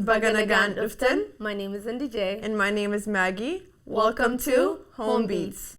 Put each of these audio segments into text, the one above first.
Baga nagaan dhuftan. My name is Indy J. And my name is Maggie. Welcome to Home Beats.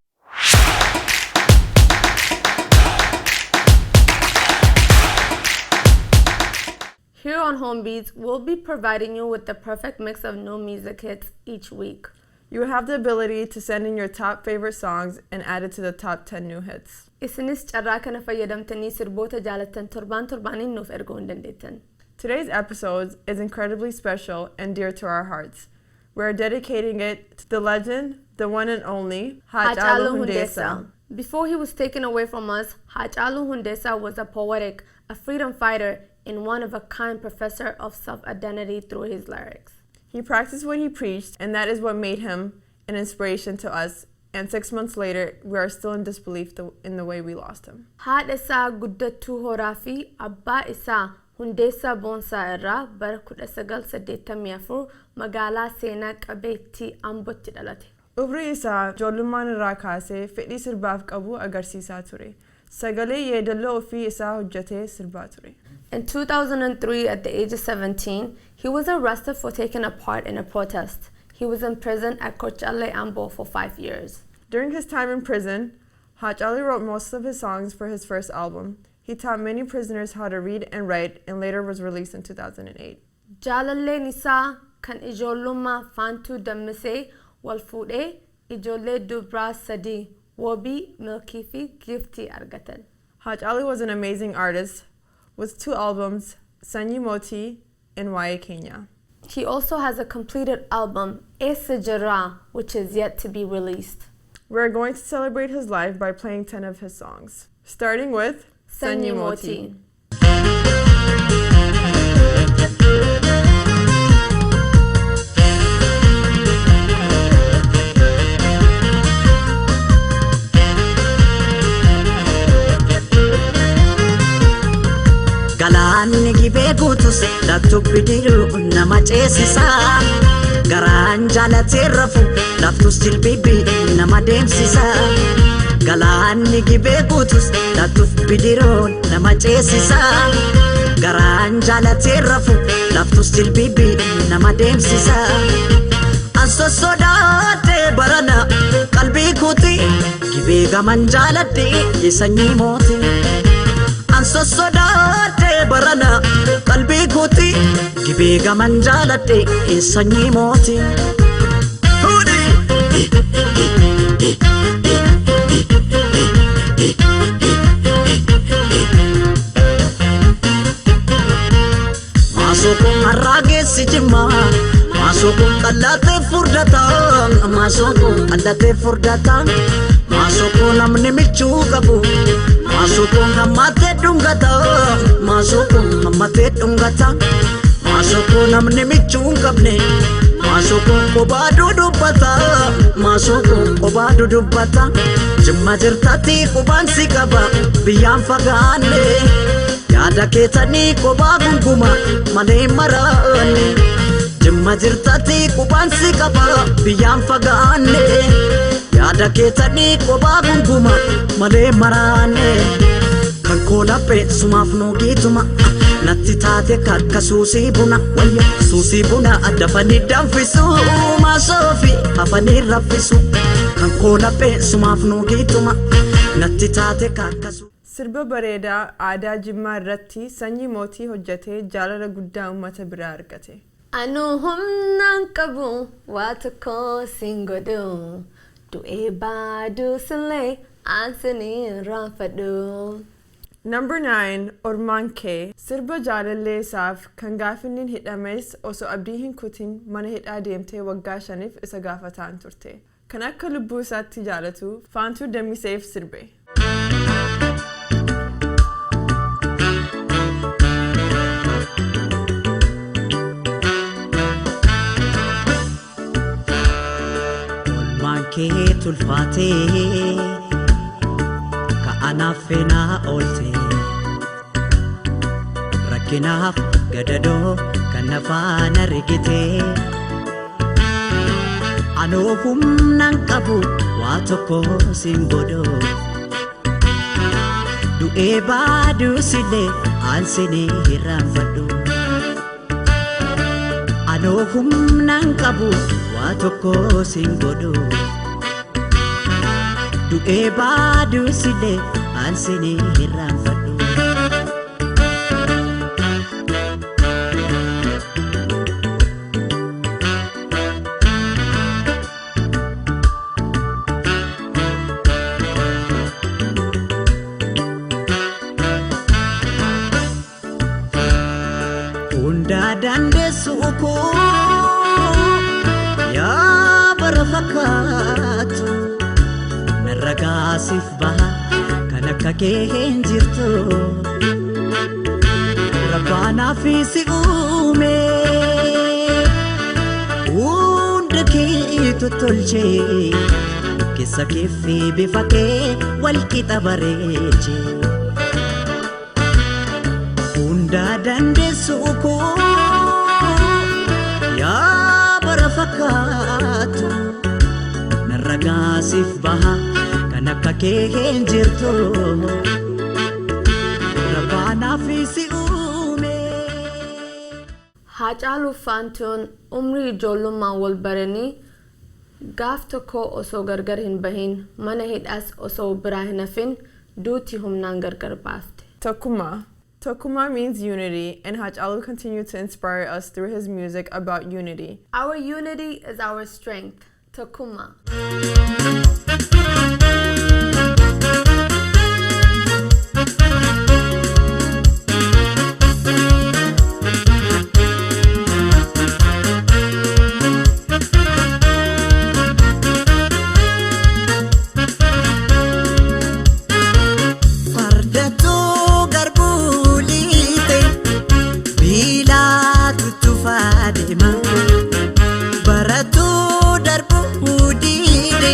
Here on Home Beats, we'll be providing you with the perfect mix of new music hits each week. You have the ability to send in your top favorite songs and add it to the top 10 new hits. Isinis carraa kana fayyadamtanii sirboota jaalattan torbaan torbaaniin nuuf erguu hin dandeettan. Today's episode is incredibly special and dear to our hearts. We are dedicating it to the legend, the one and only Haacaaluu Hundeessaa. Before he was taken away from us, Haacaaluu Hundeessaa was a poetic, a freedom fighter, and one of a kind professor of self-identity through his lyrics. He practiced what he preached, and that is what made him an inspiration to us. And 6 months later, we are still in disbelief in the way we lost him. Haadha isaa Guddattuu Horaa fi abbaa isaa Hundeessaa Boonsaa irraa bara 1984 magaalaa seenaa qabeettii Ambootti dhalate. Umrii isaa ijoollummaan irraa kaasee fedhii sirbaaf qabu agarsiisaa ture. Sagalee yeedaloo ofii isaa hojjetee sirbaa ture. In 2003, at the age of 17, he was arrested for taking a part in a protest. He was in prison at Kochale Ambo for 5 years. During his time in prison, Haacaaluu wrote most of his songs for his first album. He taught many prisoners how to read and write and later was released in 2008. Jaalalleen isaa kan ijoollummaa Faantuu Dammisee wal fuudhee ijoollee durbaa sadii Wobii, Milkii fi Giftii argatan. Haacaaluu was an amazing artist with two albums, Sanyii Mootii and Waa'ee Keenya. He also has a completed album, Eessa Jirra, which is yet to be released. We are going to celebrate his life by playing 10 of his songs, starting with Sanyii Mootii. Galaanni gibee guutus laftu bidiruu nama ceesisa. Garaan jaalatee rafu laftus jilbibi nama deemsisa. Galaanni gibee guutus laftuuf bidiruun nama ceesisa. Garaan jaalatee rafu laftus jilbibi nama deemsisa. An sossodaadhee barana qalbii kooti gibee gaman jaaladhee sanyii mootii. An sossodaadhee barana qalbii kooti gibee gaman jaaladhee sanyii mootii. Huudhi! Maasookuun har'aa geessi jimmaa, maasookuun qallatee furdata, maasookuun qallatee furdata, maasookuun namni michuu qabu, maasookuun hammatee dhungata, maasookuun hammatee dhungata, maasookuun namni michuu hin qabne, maasookuun qobaa dudubbata, maasookuun qobaa dudubbata, jimma jirtatti qubaan si qaba biyyaan fagaanne. Yaada keessanii qobaa gunguma malee maraanne. Jimma jirtatti qubaan si qaba biyyaan fagaanne. Yaada keessanii qobaa gunguma malee maraanne. Kan koo laphee sumaaf nuugiituma natti taate kakka suusii buna wayya suusii buna dafanii danfisu maasoofi hafanii raffisu. Kan koo laphee sumaaf nuugiituma natti taate kakka suusii. Sirba bareedaa aadaa Jimmaa irratti Sanyii Mootii hojjetee jaalala guddaa uummata biraa argate. Anu humnaan qabu waa tokko siin godhu, du'ee baaduu sillee aan siniin raanfadhu. Number 9, Ormaan Kee, sirba jaalallee isaaf kan gaafinni hidhames osoo abdii hin kutin mana hidhaa deemtee waggaa 5f isa gaafataan turte. Kan akka lubbuu isaatti jaalatu Faantuu Dammiseef sirbe. Olmaan kee tulfaatee ka'anaaf feenaa oolte, rakkinaaf gadadoo kan nafaana rigite. Anoo humnaan qabu waa tokko siin godho, du'ee baaduu sillee aan sinii hirraanfadhu. Anoo humnaan qabu waa tokko siin godhu. Du'ee baaduusillee an sin irraanfadhu. Hundaa dandeessu koo yaa bara fakkaatu narra gaasiif baha kan akka kee hin jirtu. Rabbaanaaf si uume hunda kee tottolchee keessa kee fi bifa kee wal qixa bareechee. Hundaa dandeessu koo yaa bara fakkaatu narra gaasiif baha kan akka kee hin jirtu. Rabbaanaaf si uume. Haacaaluu Faantuun umrii ijoollummaan wal baranii gaaf tokko osoo gargar hin bahin, mana hidhaas osoo biraa hin hafin, duuti humnaan gargar baafte. Tokkummaa. Tokkummaa means unity, and Hachalu continued to inspire us through his music about unity. Our unity is our strength. Tokkummaa. Fardattuu garbuu liite biilaatu tufaa deema. Barattuu darbuu diide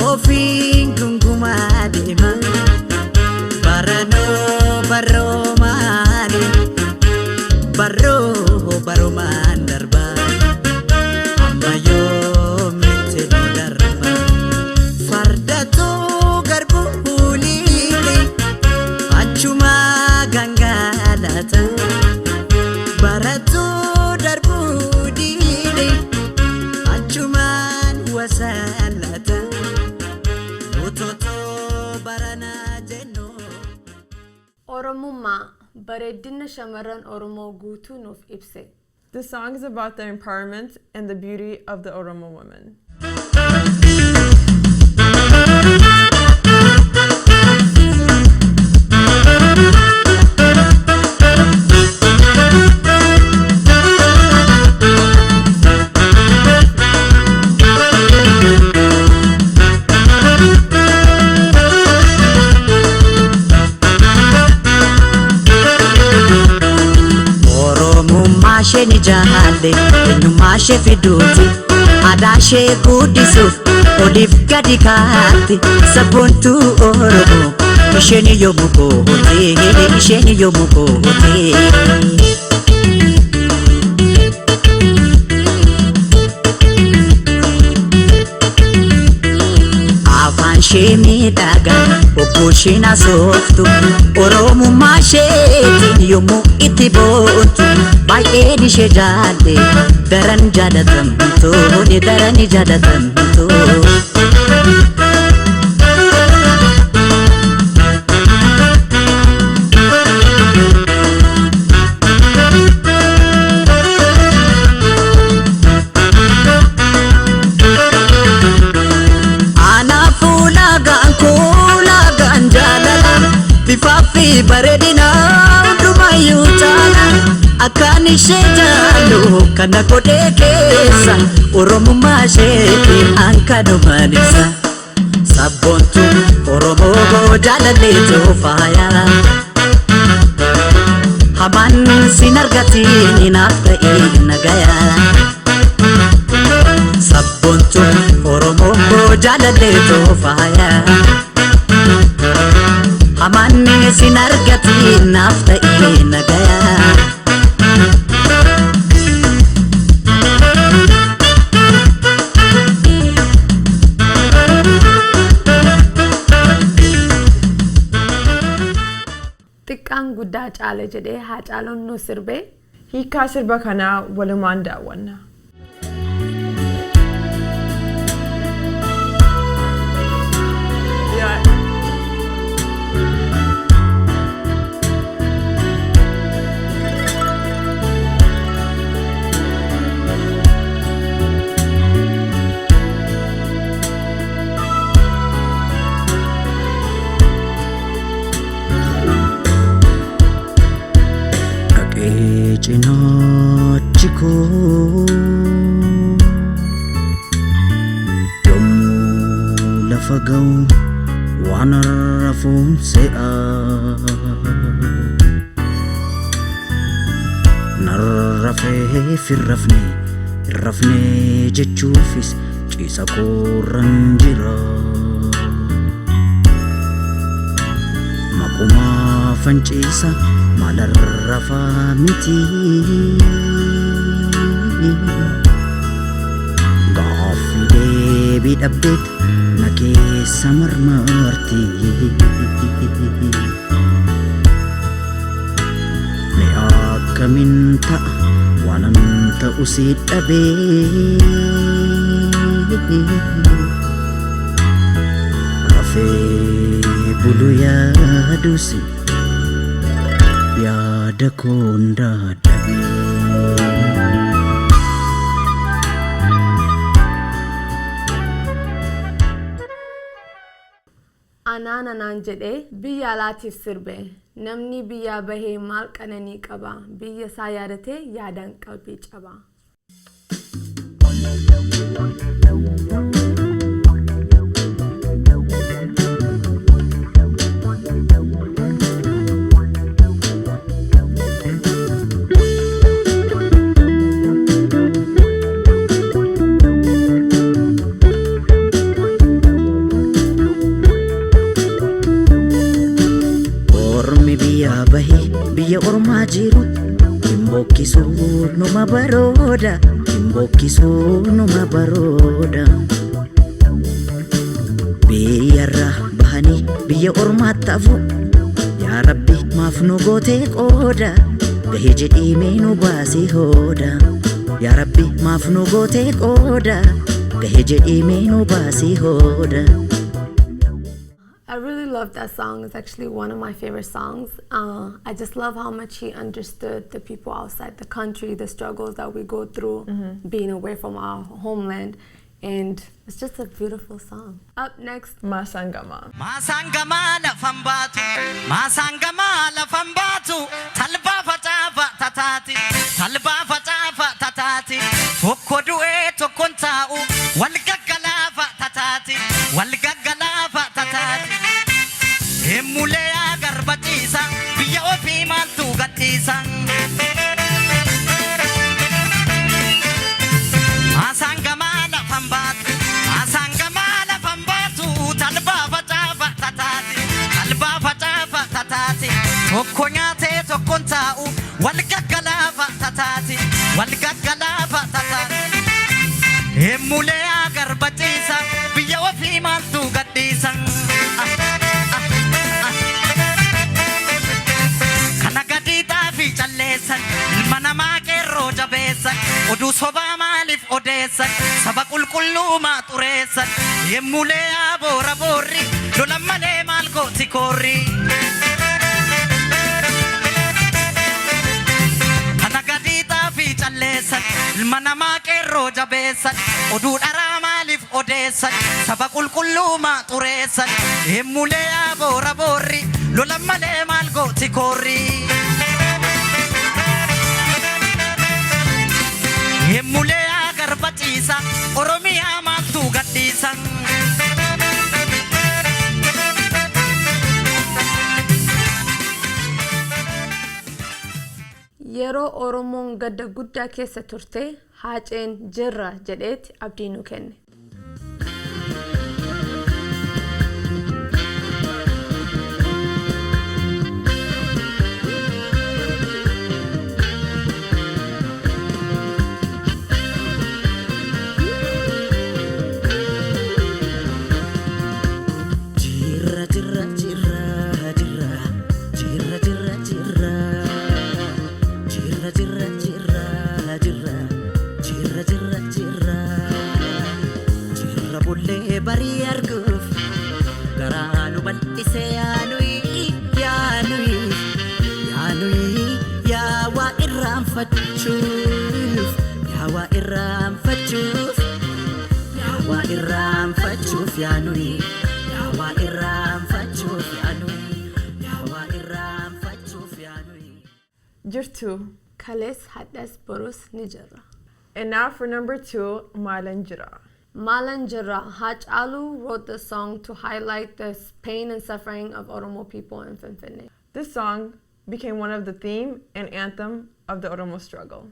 ofiin gungumaa deema. Baranoo baroomaani baroo baromaan darba. Amma yoomitti nu darba. Fardattuu garbuu liite achuma gangalata. Barattuu darbuu diide achumaan wasalata. Utotoo baranaa jennu. Oromummaa bareedina shamarran Oromoo guutuu nuuf ibse. The song is about the empowerment and the beauty of the Oromo woman. Oromummaa ishee ni jaalle, eenyummaa ishee fiduuti, aadaa ishee guddisuuf oliif gadi kaatti. Sabboontuu Oromoo isheen yoomuu goote, isheen yoomuu goote. Afaan ishee miidhagaa obbo isheen asooftu, Oromummaa isheetiin yommuu itti boontu, baay'een ishee jaalle, daran jaalatamtu, daran jaalatamtu. Anaafuu laagaan koo laagaan jaalala, bifaa fi bareedina hundumayyuu caala. Akkaan ishee jaallu kana godhee keessa, Oromummaa isheetiin an kanumaan ibsa. Sabboontu Oromoo jaalalleetu faaya. Hamaan sin argatiin naaf ta'ee nagaya. Sabboontu Oromoo jaalalleetu faaya. Hamaan sin argatiin naaf ta'ee nagaya. Xiqqaan guddaa caala jedhee Haacaaluun nu sirbee. Hiikaa sirba kanaa walumaan daawwanna. Yeah. Dhaqee cinaachi koo yommuu lafa ga'u waan rafuun se'a. Narrafee firrafne irrafne jechuufis ciisa koorran jira. Maqumaa fanciisa maalarrafaa miti. Gaaffii deebii dhabdeet na keessa marmarti. Mee akkamiin ta'a waanan ta'u si dhabee. Rafee bulu yaadus yaada koon dadhabee. Anaan anaan jedhee biyya alaatiif sirbe. Namni biyyaa bahee maal qananii qaba? Biyya isaa yaadatee yaadaan qalbii caba. Ormi biyyaa bahee biyya ormaa jiru hin bokkisuu numa barooda hin bokkisuu numa barooda. Biyyarraa bahanii biyya ormaatti hafu yaa Rabbi maaf nu gootee qooda gahee jedhii mee nu baasii hooda. Yaa Rabbi maaf nu gootee qooda gahee jedhii mee nu baasii hooda. I really love that song. It's actually one of my favorite songs. I just love how much he understood the people outside the country, the struggles that we go through being away from our homeland. And it's just a beautiful song. Up next, Maasaan gamaa. Maasaan gamaa lafan baatu, maasaan gamaa lafan baatu, talbaa facaafa tataati, talbaa facaafa tataati, tokko du'ee tokkon taa'u, wal gaggalaafa tataati, wal gaggalaafa tataati. Eemmulee yaa garba ciisa, biyya ofii maaltu gadhiisa? Maasaan gamaa lafan baatu, maasaan gamaa lafan baatu, talbaa facaafa tataati, talbaa facaafa tataati, tokko nyaatee tokkon taa'u, wal gaggalaafa tataati, wal gaggalaafa tataati. Eemmulee yaa garba ciisa, biyya ofii maaltu gadhiisa? Ah, ah, ah. Kana gadi xaafii calleessan, ilma namaa qeerroo jabeessan, oduu sobaa maaliif odeessan, saba qulqulluu maa xureessan, yemmulee yaa boora boorri, lolan malee maal gooti koorri. Kana gadi xaafii calleessan, ilma namaa qeerroo jabeessan, oduu dharaa maaliif odeessan, saba qulqulluu maa xureessan, yemmulee yaa boora boorri, lolan malee maal gooti koorri. Yemmulee yaa garba ciisa, Oromiyaa maaltu gadhiisa? Yeroo Oromoon gadda guddaa keessa turte, Haaceen jirra jedheeti abdii nu kenne. Jirra jirra jirra jirra jirra jirra jirra jirra jirra. Bal'isee yaanuyi yaanuyi yaanuyi yaa waa irraanfachuuf yaa waa irraanfachuuf yaa waa irraanfachuuf yaanuyi yaa waa irraanfachuuf yaanuyi yaa waa irraanfachuuf yaanuyi. Jirtu. Kalees hadhas borus ni jirra. And now for number two, Maalan Jira. Maalan Jira. Hachalu wrote the song to highlight the pain and suffering of Oromo people in Finfinne. This song became one of the theme and anthem of the Oromo struggle.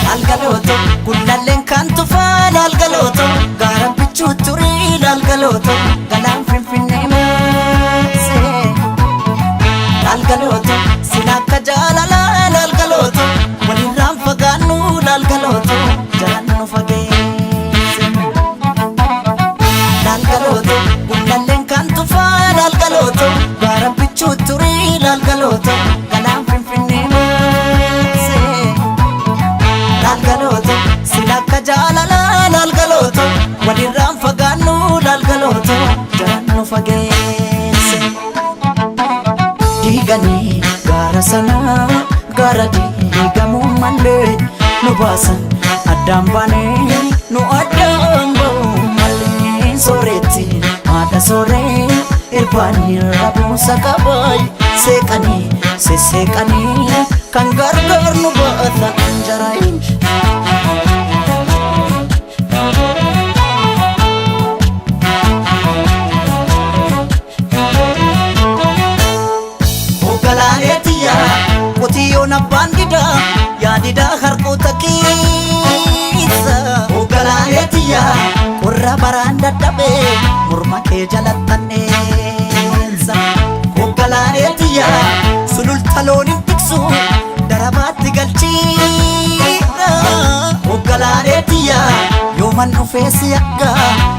Laalgalooto gullalleen kan tufaa laalgalooto gaara bichuu turii laalgalooto galaan finfinnee maasee. Laalgalooto sila akka jaalalaa laalgalooto walirraan fagaannu laalgalooto jalaan nu fageesse. Laalgalooto gullalleen kan tufaa laalgalooto gaara bichuu turii laalgalooto galaan finfinnee maasee. Laalgalooto sila akka jaalalaa laalgalooto walirraan fagaannu laalgalooto jalaan nu fageesse. Diiganii gaara sanaa gaara diigamuu malee nu baasan addaan baanee nu addaan ba'uu malee sooretti haadha sooree irbaanii rabuusa qabaay seeqanii sesseeqanii kan gargaar nu baata anjaraayin. Hoogganaalee qotiyyoon abbaan didaa yaadidaa harkoota keessa. Hoogganaalee qorra baraan dadhabee morma kee jalattanneessa. Hoogganaalee sululta loon hin tiksu darabaatti galchiidha. Hoogganaalee yooman dhufee si akka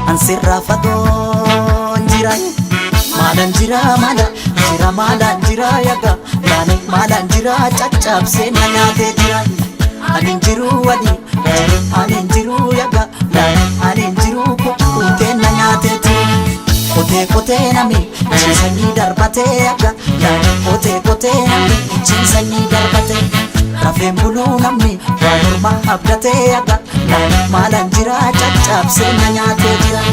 ansirraa fagoon jira. Maalan jira maala jira maalan jira yaga laale maalan jira caccabsee na nyaatee jira. Ani hin jiru wali jiru ani hin jiru yaga laale ani hin jiru kukkutee na nyaatee jira. Qotee qotee nami ciisanii darbatee yaga laale qotee qotee nami ciisanii darbatee. Rafeen buluu namni waan ormaa abdatee yaga laale maalan jira caccabsee na nyaatee jira.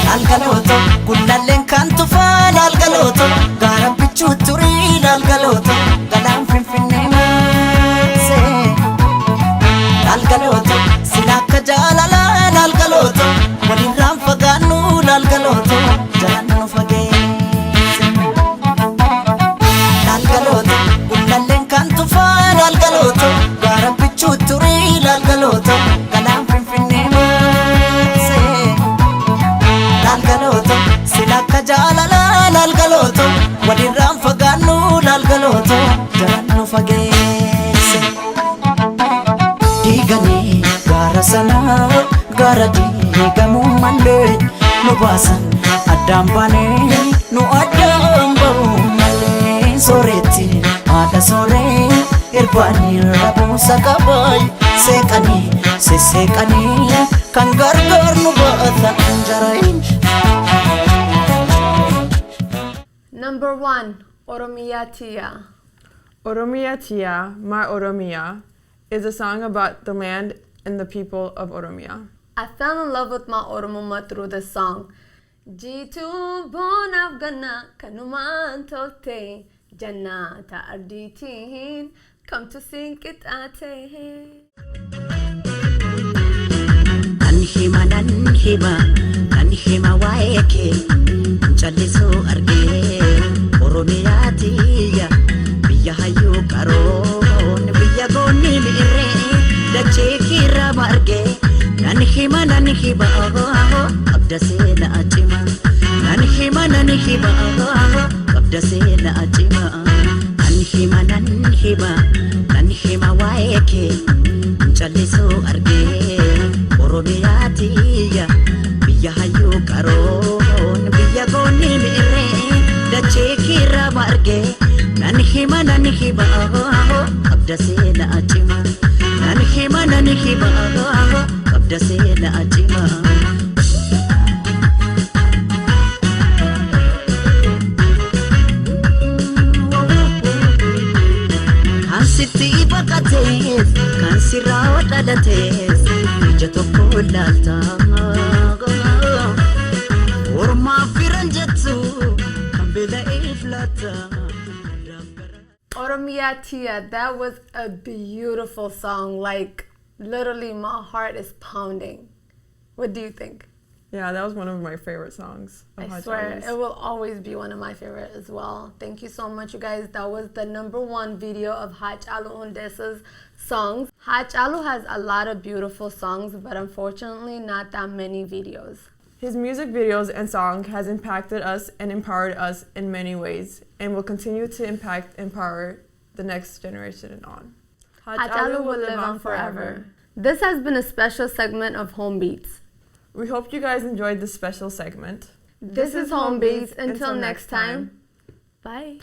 Laalgalooto gullalleen kan tufaa laalgalooto gaara bichuu turii laalgalooto galaan finfinnee maasee. Laalgalooto sila akka jaalalaa laalgalooto walirraan fagaannu laalgalooto jalaan nu fageesse. Laalgalooto gullalleen kan tufaa laalgalooto gaara bichuu turii laalgalooto galaan finfinnee maasee. Laalgalooto sila akka jaalalaa laalgalooto walirraan fagaannu laalgalooto jalaan nu fageesse. Diiganii gaara sanaa gaara diigamuu malee nu baasan addaan baanee nu addaan ba'uu malee sooretti haadha sooree irbaanii rabuusa qabaay seeqanii sesseeqanii kan gargaar nu baata anjaraayin. Number one, Oromiyaa Tiyya. Oromia Tia, My Oromia, is a song about the land and the people of Oromia. I fell in love with my Oromummaa through this song. Jiituu bonaaf ganna kanumaan tolte jannata ardiitiin kamtu siin qixxaate. Nan hima nan hima Qabda seenaa cimaa. Nan hima, nan hima, qabda seenaa cimaa. Nan hima, nan hima, nan hima waa'ee kee callisuu argee. Oromiyaa tiyya, biyya hayyuu qaroon, biyya goonni mi'irree dachee kiirraa margee. Nan hima, nan hima, qabda seenaa cimaa. Nan hima, nan hima, qabda seenaa cimaa. Kan sitti baqatees, kan sirraa dhalatees, ija tokko ilaalta. Ormaaf firan jettu kan beela'eef laata. Oromiyaa Tiyya, that was a beautiful song. Like, literally, my heart is pounding. What do you think? Yeah, that was one of my favorite songs of I swear, Hachalu's. It will always be one of my favorite as well. Thank you so much, you guys. That was the number one video of Hachalu Hundessa's songs. Hachalu has a lot of beautiful songs, but unfortunately, not that many videos. His music videos and song has impacted us and empowered us in many ways and will continue to impact and empower the next generation and on. Hachalu will live on forever. This has been a special segment of Home Beats. We hope you guys enjoyed this special segment. This is Home Beats. Until next time, bye.